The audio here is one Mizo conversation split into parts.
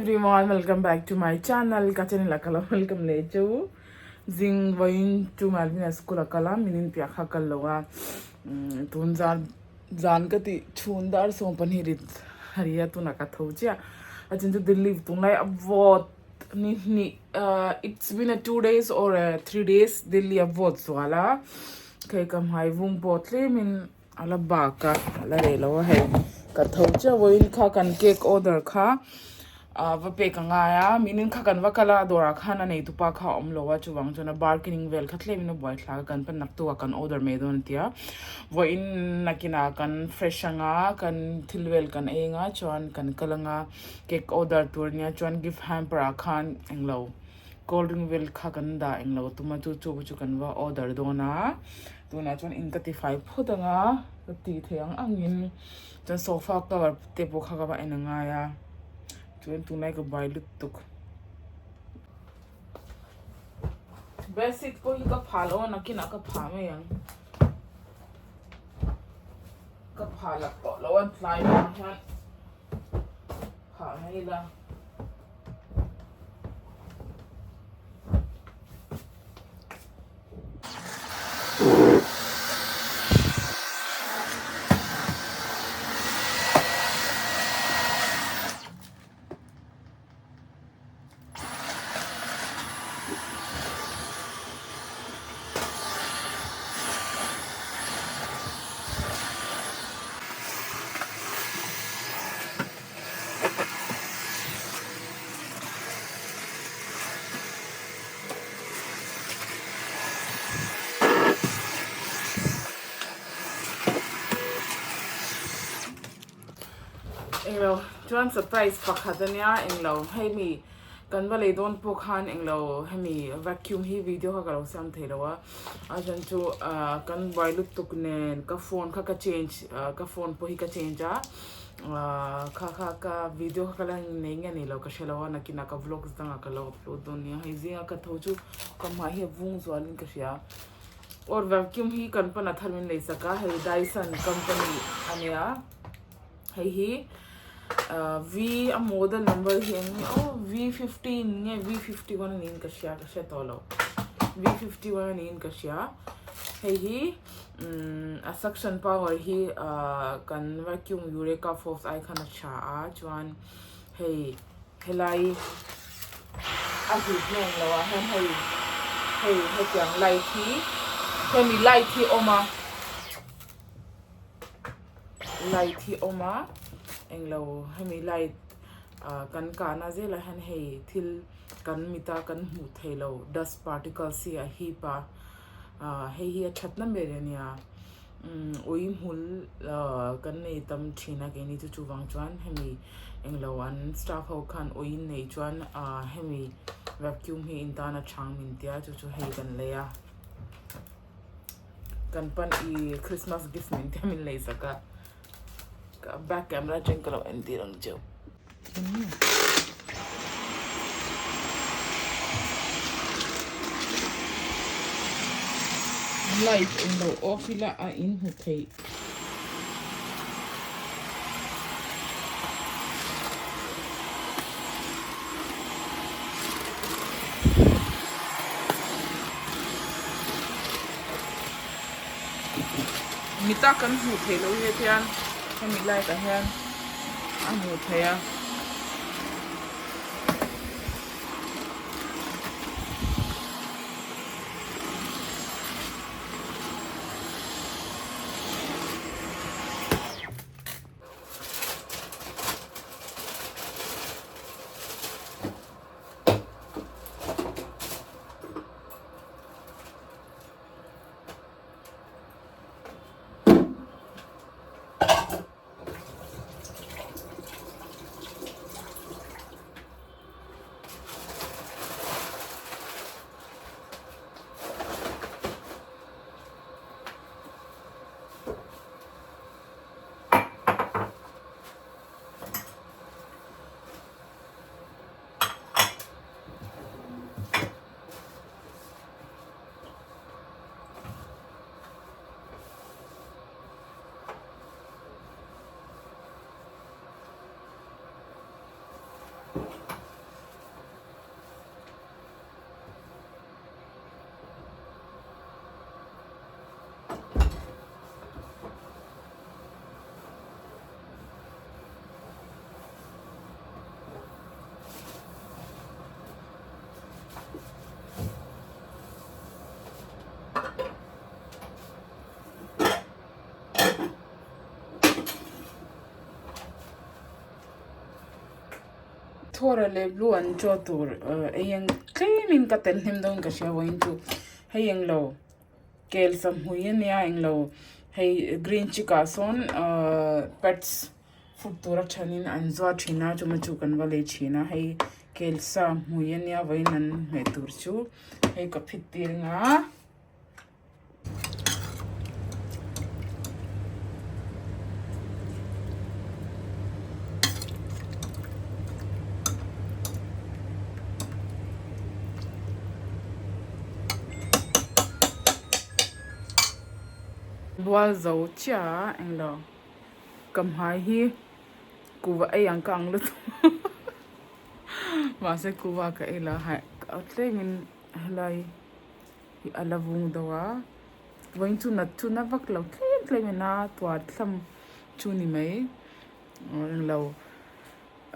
Everyone welcome back to my channel ka channel a ka lo welcome leh chu zing vawiin chu Malvina school a kal a min inpiah kha kal lo a tun zan zan ka tih chhun dar 12 rit a ri a tunah ka tho chiah a chin chu Delhi tunlai a vawt ni hnih it's been a 2 days or 3 days Delhi a vawt zual a hei ka hmai vung pawh tlemin A la bak a, a la reh lo a hei. Ka tho chiah vawiin kha kan cake order kha ah va pek a ngai a, minin kha kan va kal a, dawrah khan a neitupa kha a awm lo a, chuvang chuan a bargaining vel kha tlemin a buai thlak a, kan pan naktuk a kan order mai dawn a ti a. Vawiin nakinah kan fresh anga kan thil vel kan ei anga chuan kan kal anga cake order tur ania chuan gift hamper ah khan englo cold drink vel kha kan dah englo tum a chu chu chu kan va order dawn a. Tunah chuan in ka ti fai phawt ang a, ka tih theih ang angin chuan sofa cover te pawh kha ka va en angai a, chuan tunlai ka buai lutuk. Bedsheet pawh hi ka phah loh a nakinah ka phah mai ang. Ka phah lak tawh loh a tlai vang hian phah mai ila. Englo chuan surprise pakhat ania englo hei mi kan va lei dawn pawh khan englo hemi vacuum hi video kha ka lo siam thei lo a a chuan chu ah kan buai lutuk nen ka phone kha ka change ah ka phone pawh hi ka change a. Ahh kha kha ka video kha ka la nei nge nei lo ka hre lo a nakinah ka vlogs dangah ka lo upload dawn nia hei zinga ka tho chu ka hmai hi a vung zualin ka hria or vacuum hi kan pana thar min lei sak a hei Dyson company a nia hei hi ahh V a model number hi eng nge aw V 15 nge V 51 a niin ka hria ka hre tawh lo V 51 a niin ka hria hei hi. A suction power hi kan vacuum eureka forbes ai khan a tha a chuan hei helai a hlut na englo ah hian hei hei hetiang light hi hemi light hi a awm a light hi a awm a englo hemi light ah kan kahna zelah hian hei thil kan mita kan hmuh theihloh dust particles hi a hip a. Ahh hei hi a thatna ber a nia umm ui hmul ahh kan nei tam thin a keini chu chuvang chuan hemi englo an staff ho khan ui nei chuan ahh hemi vacuum hi in tan a chhang min tia chu chu hei kan lei a kan pan ih christmas gift min tia min lei sak a ka back camera atang ka lo entir ang cheu. Light englo off ila a in hmu theih. Mita kan hmuh theih loh hi hetiang hemi light ah hian a hmuh theih a. thawra leh blue an chaw tur ei ang tlemin ka tel hnem dawn ka hria vawiin chu hei englo kel samhmui ania englo hei green chick ah sawn ahh pets food tura thanin an zuar thin a chuma chu kan va lei thin a hei kel sa hmui ania vawiin an hmeh tur chu hei ka phit tir ang a. Bual zo chiah a englo ka hmai hi kuva ei ang ka ang lutuk mahse kuva ka ei lo a tlemin helai. Hi a la vung deuh a vawiin chu nat chu na vak lo tlem tlem in a tuar thlam chu ni mai englo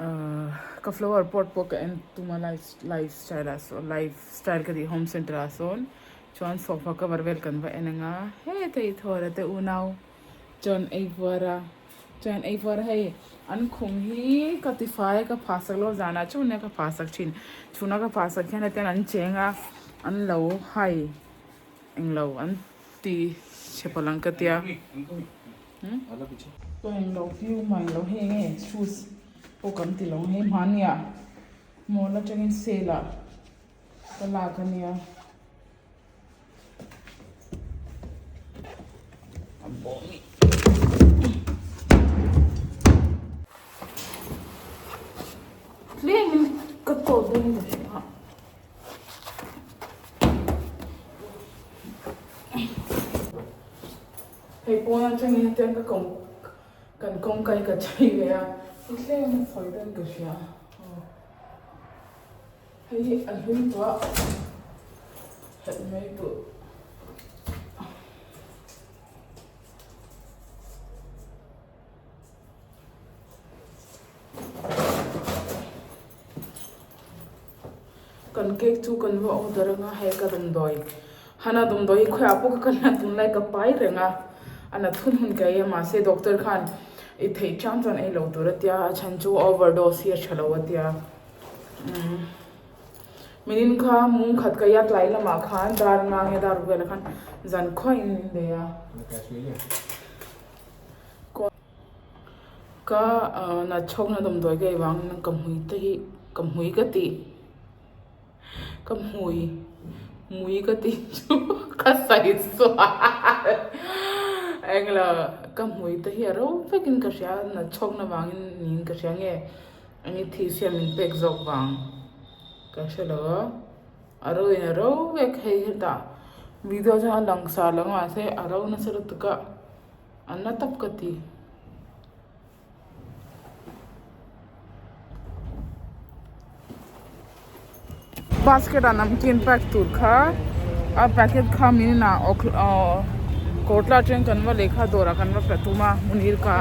ahh ka flower pot pawh ka en tum a life life style ah sawn life style ka tih home center ah sawn chuan sofa cover vel kan va en ang a hetah hi thawra te unau chuan ei vuar a. Chuan ei vuar hei an khum hi ka ti fai a ka phah sak lo zanah chauh nia ka phah sak thin chhuna ka phah sak hian hetiang an cheng a an lo hai englo an ti chhe palh ang ka tia ka englo view mai lo hei enge shoes pawh kan ti lo hei hmania mall atangin sale ah ka lak ania. Tlemin ka tawt dawn in ka hria a. Hei pawn atangin hetiang ka kawng kan kawngka hi ka chei ve a, tlem a sawi dawn ka hria. Hei hi a hlui tawh a, helh mai tur. Kan cake chu kan va order anga hei ka damdawi hana damdawi hi khawiah pawh ka kal na tunlai ka pai reng a a na thun hun ka ei a mahse doctor khan i theih chang chuan ei lo tur a tia a chhan chu overdose hi a tha lo a tia. Minin kha mung khat ka iat lai lamah khan dar nga nge dar velah khan zan khawiin min bei a. Ka na chhawkna damdawi ka ei vangin ka hmui te hi ka hmui ka tih ka hmui hmui ka tih chu ka sawi sual englo ka hmui te hi a ro vekin ka hria na chhawkna vangin niin ka hria nge. Ani thi siam min pek zawk vang ka hre lo a, a ro in a ro vek hei hetah video chuan a lang sar lo mahse a ro nasa lutuk a a na tawp ka ti. Basket ah namkeen pack tur kha a packet kha min inah kawr tla atangin kan va lei kha dawrah kan va pe tum a hmunhil kha.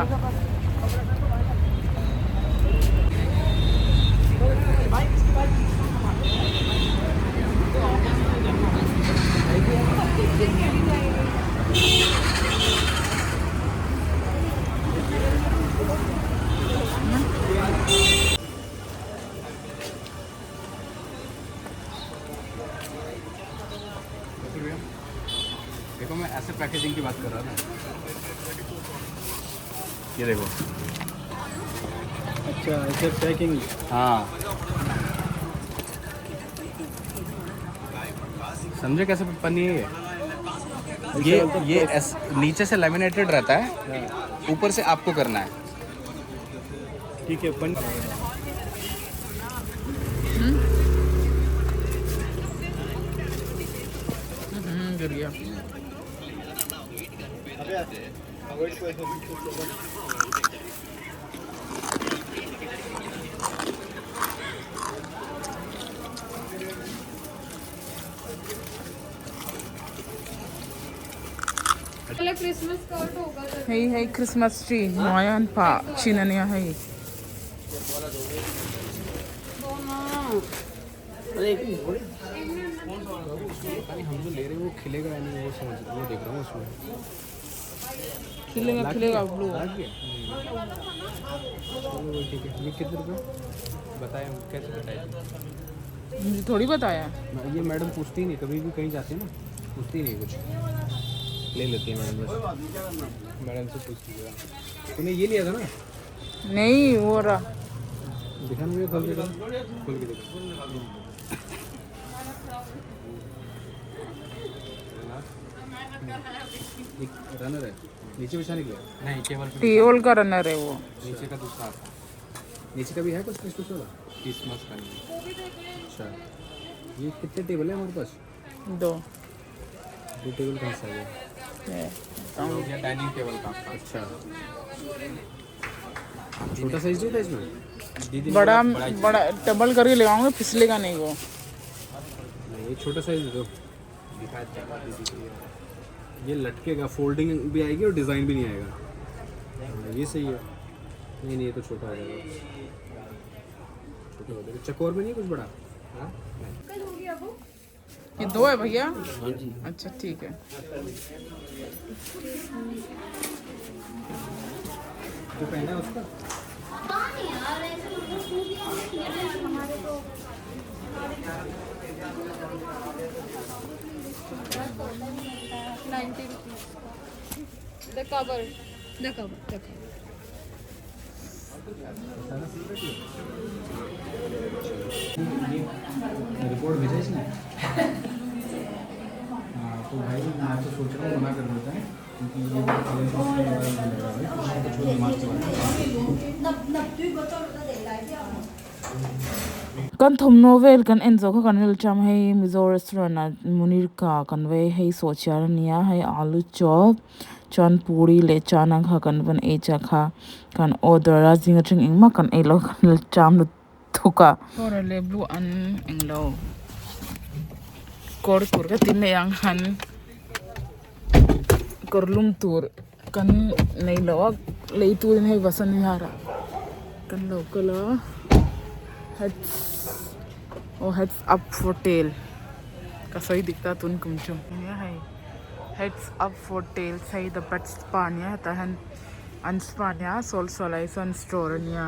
देखो मैं ऐसे packaging की बात कर रहा था ये देखो अच्छा ऐसे पैकिंग हाँ समझे कैसे पन्नी है ये ये एस, नीचे से लेमिनेटेड रहता है ऊपर से आपको करना है ठीक है पन गिर गया Hei hei Christmas tree hnuai a an phah thin a nia hei. खिलेगा खिलेगा ब्लू। बताया कैसे बताया? मुझे थोड़ी बताया। ये मैडम पूछती नहीं, कभी भी कहीं जाती है ना पूछती नहीं कुछ, ले लेती है मैडम बस। मैडम से पूछ लीजिएगा। तूने ये लिया था ना? नहीं वो रहा। दिखा मुझे, खोल के खोल के देखो। एक रनर है नीचे बिछाने के लिए? नहीं केवल टेबल का रनर है वो। नीचे का दूसरा आता है। नीचे का भी है कुछ क्रिसमस वाला? क्रिसमस का नहीं। अच्छा ये कितने टेबल है हमारे पास? दो। दो टेबल कहाँ से आ गया? है। हो गया डाइनिंग टेबल का। अच्छा छोटा साइज नहीं था इसमें? दीदी बड़ा बड़ा डबल करके लगाऊंगे, फिसलेगा नहीं वो। नहीं ये छोटा साइज दे दो। दिखा दीदी को ये लटकेगा, फोल्डिंग भी आएगी और डिज़ाइन भी नहीं आएगा। हाँ, ये सही है। नहीं नहीं ये तो छोटा हो जाएगा, छोटा हो जाएगा। चकोर में नहीं कुछ बड़ा? हाँ ये दो है भैया? अच्छा ठीक है। जो पहना है उसका? ₹90 का। The cover, the cover, the cover. ये रिपोर्ट भेजा इसने? हाँ तो भाई मैं तो सोच रहा हूँ मना कर देते हैं, क्योंकि ये कुछ दिमाग चला। Kan thawmhnaw vel kan en zawh kha kan rel cham hei Mizo restaurant ah Munir ka kan vei hei sawhchiar ania hei alu chop chuan puri leh chana kha kan van ei cha kha kan order a zing atang engmah kan ei lo kan rel cham lu thuk a. Kawr leh blue an englo kawr tur ka ti mai ang han kawr lum tur kan nei lo a lei turin hei vasan hi har ah kan lo kal a heads oh heads up for tail ka sawi dik ta tun kum chu nia hei heads up for tails hei the pet spa ania hetah hian an spa ania sawl sawl ah hi chuan store ania.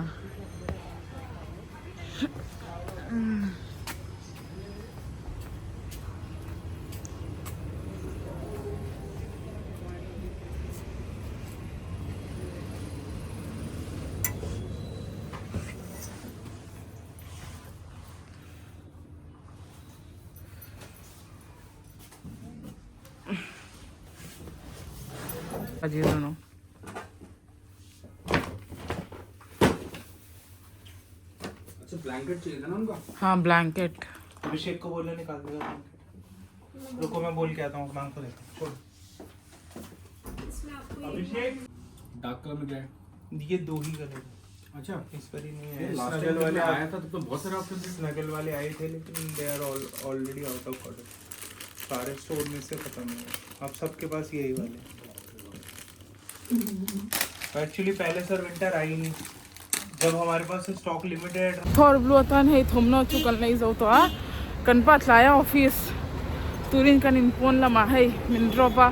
दोनों अच्छा blanket चाहिए था ना उनका? हाँ blanket. अभिषेक को बोलने निकाल देगा ब्लैंकेट। रुको मैं बोल के आता हूँ, मांग को देता हूँ। छोड़ो। अभिषेक डार्क कलर में क्या है? ये दो ही कलर। अच्छा इस पर ही नहीं है। Last snuggle time वाले आया था तब तो बहुत सारे ऑप्शन थे। स्नगल वाले आए थे लेकिन they are all already out of order, सारे स्टोर में से खत्म हो गए। अब सबके पास यही वाले। एक्चुअली पहले sir winter I नहीं, जब हमारे पास stock limited. Thor blue atan hei thawmhnaw chu kan lei zo tawh a kan pa tlaia office turin kan in pawn lamah hei min drop a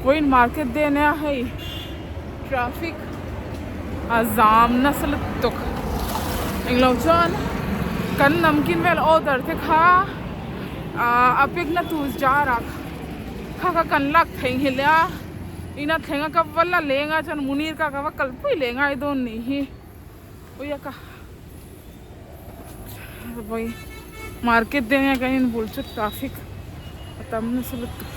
vawiin market te ania hei traffic a zam nasa lutuk englo chuan kan namkin vel order te kha ah a pick na tur jar ah kha kha kan lak theihnghilh a ina thlenga ka va la lenga chuan Munir ka ka va kalpui leh ngai dawn nih hi uia ka vawi market te ania kan inbul chu traffic a tam nasa lutuk.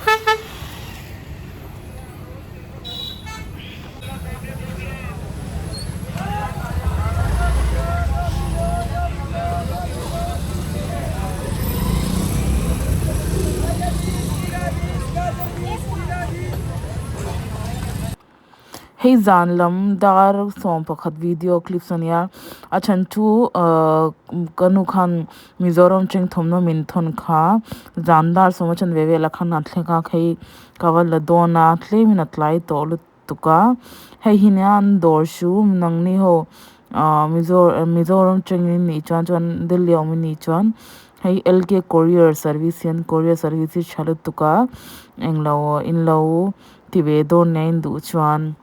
Hei zan lam dar 11 video clips ania a chhan chu ahh ka nu khan Mizoram cheng thawmhnaw min thawn kha zan dar 10 a chan ve vel a khan a thleng a khei ka va la dawn a tlemin a tlai tawh lutuk a hei hi nia an dawr chu nangni ho ahh Mizoram chengin nih chuan chuan Delhi a awm anih chuan hei L K courier service hian courier service hi tha lutuk a englo inlo ti ve dawn nia in duh chuan.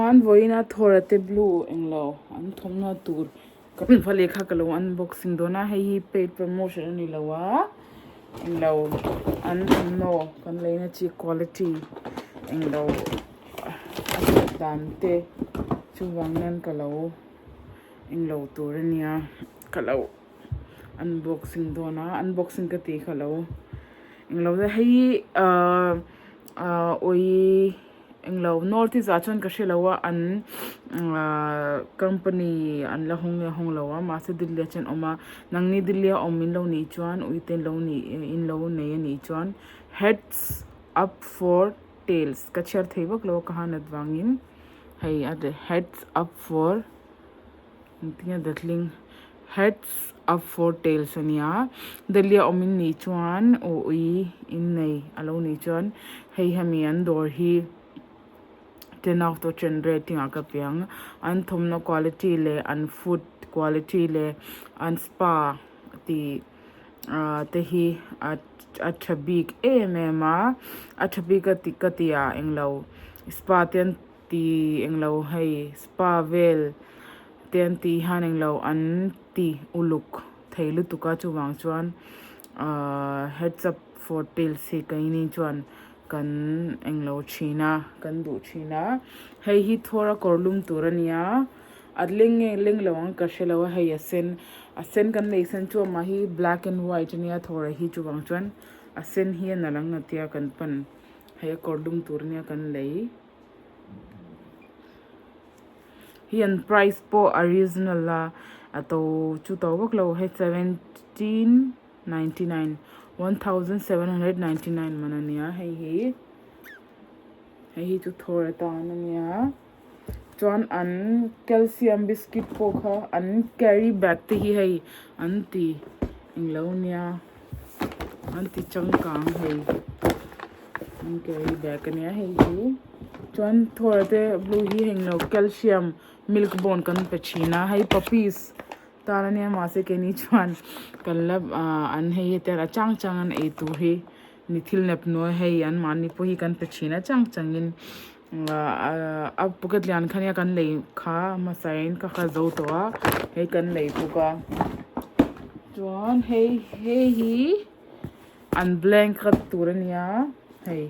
Chuan vawiina thawra te blue englo an thawmhnaw tur kan va lehkha ka lo unboxing dawn a hei hi paid promotion a ni lo a englo an thawmhnaw kan leina chi quality englo a that dan te chuvang nan ka lo englo tur a nia ka lo unboxing dawn a unboxing ka tih kha lo englo hei ahh ahh ui. Englo North East ah chuan ka hre lo a an ahh company an la hawng nge hawng lo a mahse Delhi ah chuan awm a nangni Delhi a awm in lo nih chuan uite in lo nih in lo nei a nih chuan heads up for tails ka chhiar thei vak lo a ka han at vangin hei a heads up for Engtinge Datling Heads up for tails a nia. Delhi a awm in nih chuan aw ui in nei a lo nih chuan hei hemi an dawr hi 10 out of 10 rating ah ka piang. An thawmhnaw quality leh an food quality leh an spa tih ah te hi a a tha bik em em a. A tha bik a ti ka tih ah englo spa te an Ti englo hei spa vel te an tih hian englo an ti uluk thei lutuk a chuvang chuan ahh heads up for tails hi keini chuan kan englo thin a kan duh thin a hei hi thawr a kawr lum tur a nia a leng nge leng lo ang ka hre lo a hei a sen a sen kan lei sen chu amah hi black and white a nia thawr hi chuvang chuan a sen hi a nalh ang a tia kan pan hei a kawr lum tur a nia kan lei. Hi an price pawh a reasonable a a to chu to vak lo hei 1799 1799 man a nia hei hi hei hi chu thawr atan a nia chuan an calcium biscuit pawh kha an carry bag te hi hei an ti englo nia an ti changkang hei. An carry bag a nia hei hi chuan thawr te blue hi heng lo calcium milk bone kan pe thin a hei puppies tan a nia mahse keini chuan kan la ah an hei hi te a chang chang an ei tur hi ni thil nep nuai hei an mahni pawh hi kan pe thin a chang chang in ah a pocket lian kha nia kan lei kha hmasa in ka kha zo tawh a hei kan lei bawk a chuan hei hei hi. An blanket tur a nia hei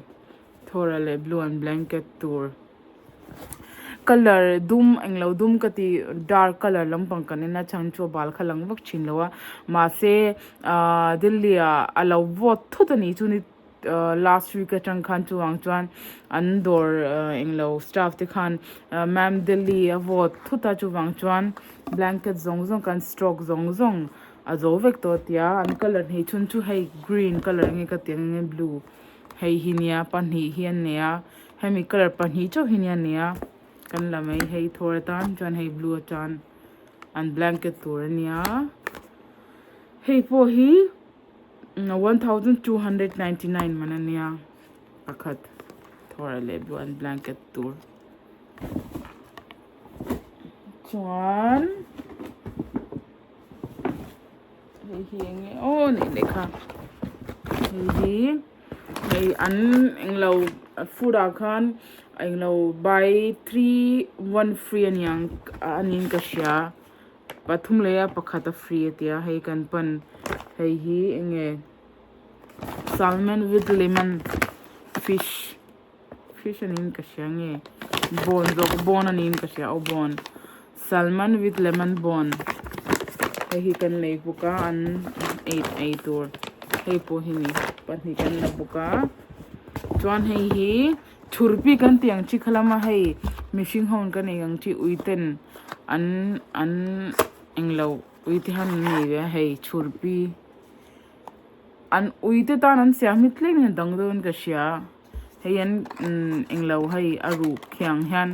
thawra leh blue an blanket tur colour dum englo dum ka ti dark colour lampang kan en a chhan chu a bal kha lang vak thin lo a mahse ahh Delhi ah a lo vawt thut a nih chu ni ahh last week atang khan chuvang chuan an dawr englo staff te khan ma'am Delhi a vawt thut a chuvang chuan blanket zawng zawng kan stock zawng zawng. A zo vek tawh tia an colour hnih chhun chu hei green colour nge ka tih ang nge blue hei hi nia pahnih hi an nei a hemi colour pahnih chauh hi nia nei a kan la mai hei thawr atan chuan hei blue atan an blanket tur a nia hei pawh hi 1299 man a nia pakhat thawr leh blue an blanket tur. Chuan hei hi eng nge aw nih leh kha hei hi hei an englo food ah khan englo buy three one free a niang a niin ka hria pathum leh a pakhat a free a tia hei kan pan hei hi eng nge salmon with lemon fish. Fish a niin ka hria nge bone zawk bone a niin ka hria aw bone salmon with lemon bone hei hi kan lei bawk a an ei ei tur hei pawh hi ni pahnih kan la bawk a chuan hei hi chhurpi kan tih ang chi kha lama hei mihring ho in kan ei ang chi ui ten an an englo ui te hian an nei ve a hei chhurpi. An uite tan an siam hi tlem in a dang dawn ka hria hei an englo hei a ruh khiang hian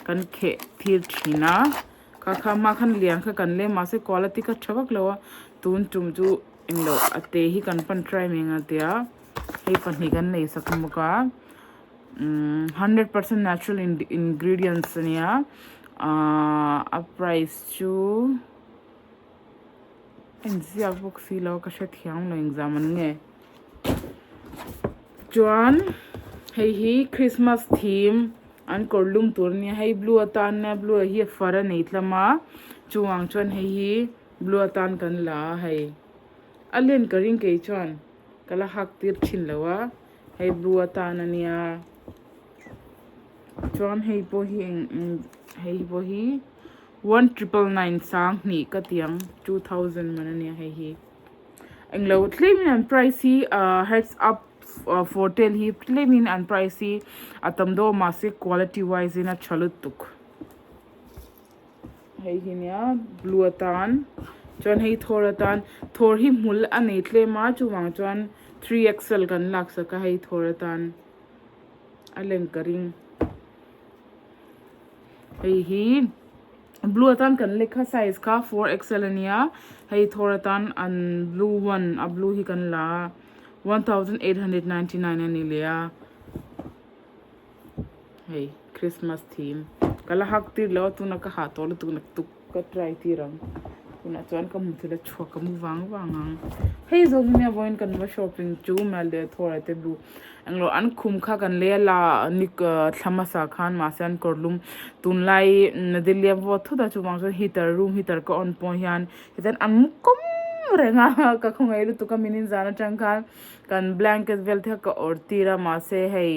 kan kheh thir thin a kha kha hma khan lian kha kan lem mahse quality kha tha vak lo a tun tum chu englo a te hi kan pan try mai ang a tia hei pahnih kan nei sak bawk a 100% natural ingredients ania ahh a price chu. Inziak bawk si lo ka hrethiam lo engzam an nge chuan hei hi Christmas theme. An kawr lum tur ania hei blue atan a blue hi a far a nei tlam a chungah chuan hei hi blue atan kan la a hei a len ka ring kei chuan ka la hak tir thin lo a hei blue atan ania chuan hei pawh hi eng eng hei pawh hi one triple nine sanghnih ka ti ang 2000 man ania hei hi. Englo tlemin an price hi ahh heads up fortel hi tlemin an price hi a tam deuh a mahse quality wise in a tha lutuk hei hi nia blue atan chuan hei thawr atan thawr hi hmul a nei tlem a chuvang chuan 3XL kan lak sak a hei thawr atan a leng ka ring hei hi. Blue atan kan lek kha size kha 4XL ania hei thawr atan an blue one a blue hi kan la a 1899 ani leh a hei Christmas theme ka la hak tir lo a tuna ka hah tawh lutuk naktuk ka try tir ang tunah chuan ka hmu thil a chhuak ka mu vang vang ang hei zawng hi nia vawiin kan va shopping chu mel leh thawr te blue. Englo an khum kha kan lei a la nik thla hmasa khan mahse an kawr lum tunlai Delhi a vawt thut a chuvang chuan heater room heater ka on pawh hian tichuan an mu kawm reng a ka khawngaih lutuk a min inzan atang khan kan blanket vel te kha ka awrh tir a mahse hei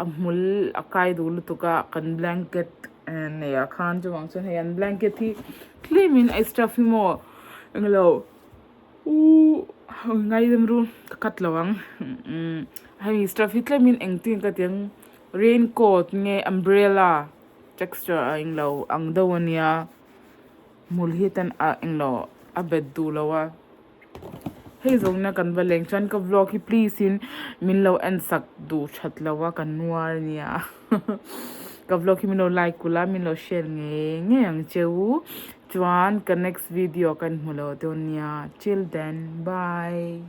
a hmul a kai duh lutuk a kan blanket nei ah khan chuvang chuan hei an blanket hi tlem in a stuff hi maw englo. Uhh ngaidam ru ka cut lo ang hemi stuff hi tlemin engtin ka ti ang raincoat nge umbrella texture a englo ang deuh ania hmul hi tan a englo a bet duh lo a hei zawng na kan va leng chuan ka vlog hi please in min lo en sak duh that lo a ka nuar ania ka vlog hi min lo like kula min lo share ngei ngei ang che u. Chuan ka next video kan hmu lo dawn nia till then bye.